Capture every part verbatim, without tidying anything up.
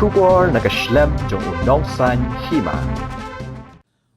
Khubor na ka shlem jong u Nongsaiñ Hima.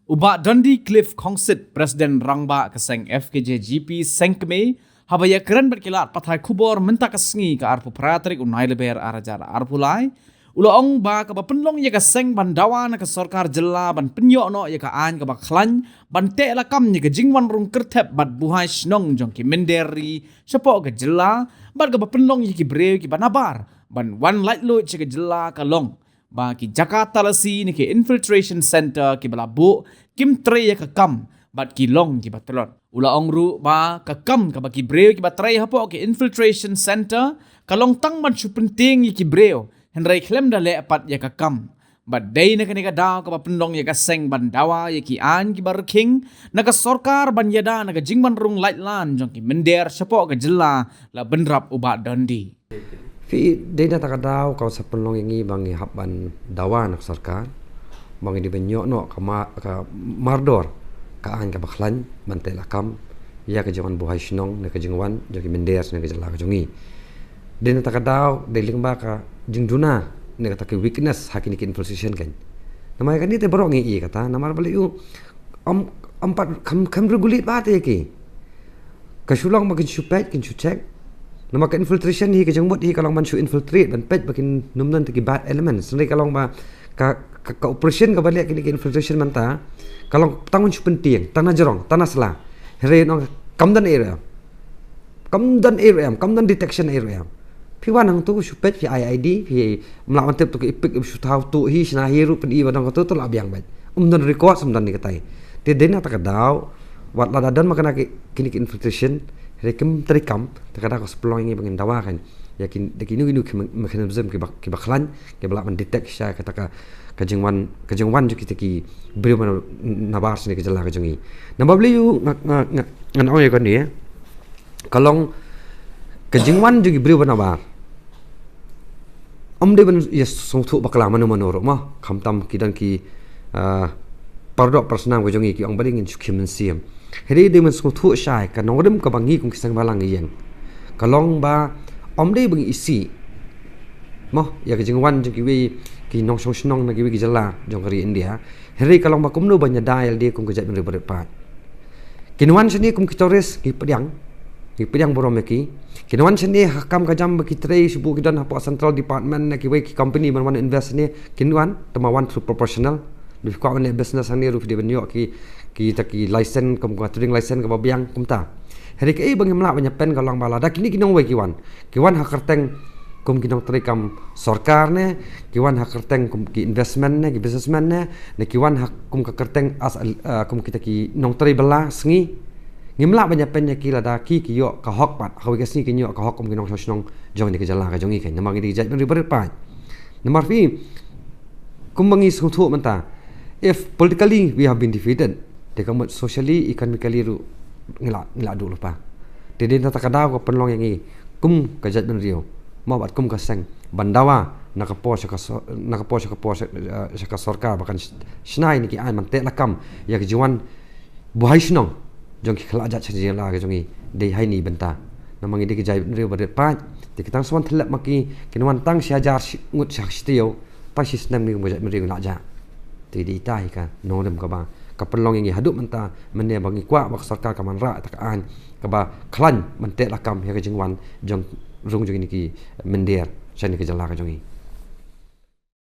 U Bah Dundee Cliff Khongsit, President Rangbah ka seng F K J G P Sengkmie, haba ïakren bad ki lad pathai khubor mynta ka sngi ka arphew phra tarik u Nailaber ar hajar arphew lai, u la ong ba kaba pynlong ïa ka seng ban dawa na ka sorkar jylla ban pynïoh noh ïa ka aiñ kaba khlaiñ ban teh lakam ïa ka jingwan rung kyrthep bad buhai shnong jong ki mynder ri shapoh ka jylla, bad kaba pynlong ïa ki briew kiba nabar ban wan laitluid sha ka jylla ka long ba ki jaka talasi ne ki infiltration center kiba la buh kim trei ïa ka kam bad ki long kiba tlot. U la ong ruh ba ka kam kaba ki briew kiba trei hapoh ki infiltration center ka long tang ban shu pyntieng ïa ki briew, hynrei khlem da leh pat ïa ka kam. Bad dei na kane ka daw kaba pynlong ïa ka seng ban dawa ïa ki aiñ kiba rkhing na ka sorkar ban ïada na ka jingwan rung laitlan jong ki mynder shapoh ka jylla, la bynrap u Bah Dundee. Phi, dei na kata ka daw ka sa pynlong ïa ngi ba ngi hap ban dawa na ka sorkar ba ngi dei ban ïoh noh ka ma-, ka mardor ka aiñ kaba khlaiñ ban teh lakam ïa ka jingwan buhai shnong ne ka jingwan jong ki mynder ne ka jylla ka jong ngi. Dei na kata ka daw dei lyngba ka jingduna ne kata ka weakness ha kine ki infiltration kan. Namar kane te baroh ngi ïohi kata, namar balei u am, am pat kham, kham regulate ba te ki. Ka shu long ba kin shu peit, kin shu check. Namar ka infiltration hi, ka jingmut hi ka long ban shu infiltrate, ban peit ba kin nym don te ki bad elements. Hynrei ka long ba ka, ka, ka operation kaba leh kine ki infiltration mynta ka long tang ban shu pyntieng, tang na jrong, tang na sla. Hynrei nong kam don ei ruh em. Kam don ei ruh em, kam don detection ei ruh em. Phi wan hangtu shu peit, phi ai ID, phi mlah wan tip tu ka EPIC, shu thaw tu hi, shna hi ruh, pyn-i ba dang katu tu la biang beit. Um don record, um don ni katai. Te dei na kata ka daw, wat lada don ma kane ki, kine ki infiltration, hynrei kim trei kam, te ka daw ka sa pynlong ïa ngi ba ngin dawa kan. Ïa kin, da kino kino ki me-, mechanism kiba, kiba khlaiñ, kiba lah ban detect sha kata ka, ka jingwan, ka jingwan jong kita ki briew ba nabar sha kane ka jylla ka jong ngi. Namar balei u nga, nga, nga, ngan ong ïa kane, eh. Ka long ka jingwan jong ki briew ba nabar. Ym dei ban ïa sngewthuh bakla mano mano ruh mo. Khamtam ki don ki, ah, para doh para snam ka jong ngi ki ong ba dei ngin shu khie mynsiem. Hynrei dei ban sngewthuh shai ka nongrim kaba ngi kum ki seng bhalang ngi ïeng. Ka long ba ym dei ba ngi isih mo ïa ka jingwan jong kiwei ki nongshong shnong na kiwei ki jylla jong ka ri India. Hynrei ka long ba kumno ban ïada ïa lade kum ka jaitbynriew barit paid. Kin wan shane kum ki tourist, ngi pdiang, ngi pdiang burom ïa ki. Kin wan shane ha kam ka jam ba ki trei, shu buh ki don hapoh central department ne kiwei ki company ban wan invest shane, kin wan, tangba wan through professional. Lada phi kwah ban leh business hangne ruh phi dei ban ïoh ki, kita ki license, kum ka trading license kaba biang kumta. Hynrei kaei ba ngim lah ban ïapen ka long ba lada kine ki nongwei ki wan, ki wan ha kyrteng kum ki nongtrei kam sorkar ne, ki wan ha kyrteng kum ki investment ne, ki businessman ne, ne ki wan ha kum ka kyrteng as a, ah, kum kita ki nongtrei bylla sngi. Ngim lah ban ïapen ïa ki lada ki, ki ïoh ka hok pat, ha kawei ka sngi kin ïoh ka hok kum ki nongshong shnong jong kane ka jylla ka jong ngi kan. Namar ngi dei ki jaitbynriew barit paid. Namar phi, kumba ngi sngewthuh mynta, if politically we have been defeated, te ka mut socially, economically ruh ngi la, ngi la duh lypa. Te dei na kata ka daw ka pynlong ïa ngi kum ka jaitbynriew, mo bad kum ka seng, ban dawa na ka por sha ka sor-, na ka por sha ka por sha, eh, sha ka sorkar ba kan sh-, shna ïa kine ki aiñ ban teh lakam ïa ka jingwan buhai shnong jong ki khlajat sha jylla ka jong ngi. Dei ha kine ki bynta. Namar ngi dei ki jaitbynriew barit paid, te ki tang sa wan thyllep ma ki, kin wan tang shi hajar shi ngut shi ha shi taïew, tang shi snem ngi kum ka jaitbynriew ngi la jah. Te dei ita hi ka nongrim kaba ka pynlong ïa ngi haduh mynta, mynne ba ngi kwah ba ka sorkar kan wanrah ïa ka aiñ kaba khlaiñ ban teh lakam ïa ka jingwan jong rung jong kine ki mynder sha kane ka jylla ka jong ngi.